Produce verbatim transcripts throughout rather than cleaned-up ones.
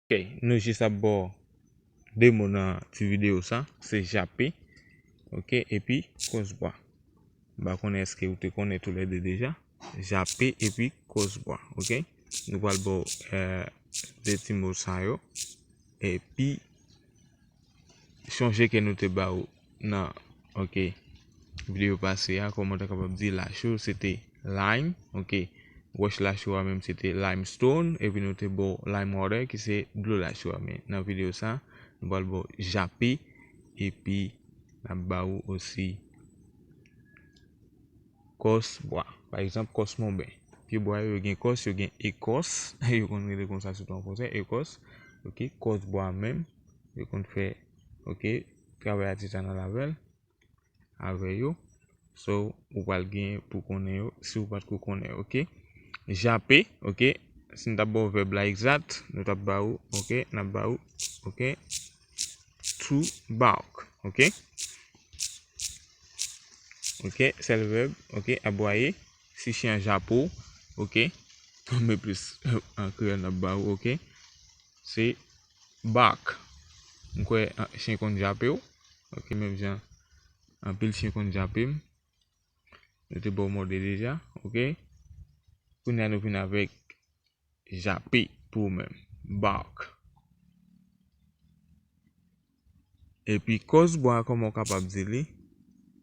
Ok, nou jis ap ba w de mo nan ti videyo sa, se jape, ok, epi kòs bwa. M pa konnen èske ou te konnen toulède deja. Jape epi kòs bwa, ok. Nou pral ba w, eh, de ti mo sa yo. Epi, chonje ke nou te ba w nan, ok, videyo pase a, kòman w ta kapab di lacho, se te lime, ok. Wòch lacho a menm, se te limestone, epi nou te ba w lime water, ki se dlo lacho a. Men nan videyo sa, nou pral ba w jape, epi n ap ba w osi kòs bwa. Pa egzanp, kòs monben. Pye bwa yo, yo gen kòs, yo gen ekòs. Yo konn rele konsa sitou an fransè, ekòs. Ok, kòs bwa menm, yo konn fè, ok, travay atisanal avè l, avè yo. So, ou pral gen pou konnen yo, si ou pa t ko konnen yo, ok. Jape, ok. Si n t ap ba w vèb la egzat, nou t ap ba ou, ok, n ap ba ou, ok, to bark, ok. Ok, sèl vèb, ok, aboye. Si chen an jape w, ok, men plis an kreyòl n ap ba ou, ok, se bark. M kwè, ah, chen konn jape w, ok, menm jan anpil chen konn jape m. Nou te ba w mòde deja, ok. Kounye a nou vin avèk jape pou ou menm. Bark. Epi kòs bwa, kòman w kapab di li?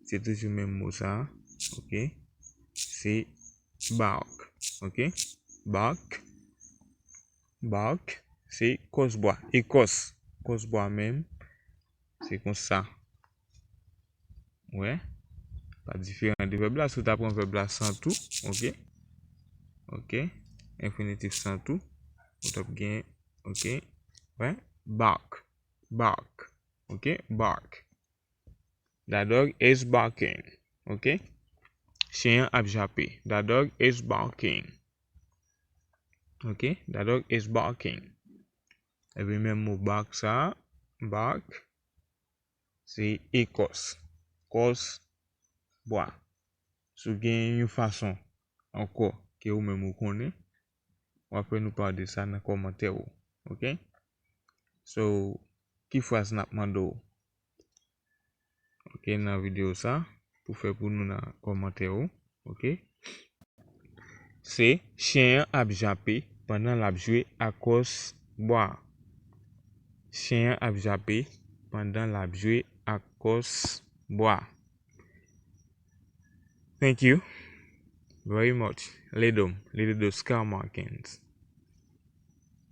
Se toujou menm mo sa a, ok. Se bark, ok. Bark. Bark, se kòs bwa. Ekòs. Kòs bwa menm, se konsa. Wè, pa diferan de vèb la. Si w ta pran vèb la san tou, ok. Ok, enfinitif san tou, ou t ap gen, ok, wè, bark, bark, ok, bark. The dog is barking, ok. Chen an ap jape. The dog is barking. Ok, the dog is barking. Epi menm mo bark sa, bark, se ekòs, kòs bwa. Si w gen yon fason ankò ke ou menm ou konnen, w ap fè nou pa de sa nan kòmantè ou, ok? So, ki fraz n ap mande w, ok, nan videyo sa, pou fè pou nou nan kòmantè ou, ok? Se chen an ap jape pandan l ap jwe ak kòs bwa. Chen an ap jape pandan l ap jwe ak kòs bwa. Thank you very much. Ledo m, Ledo Scar Markins.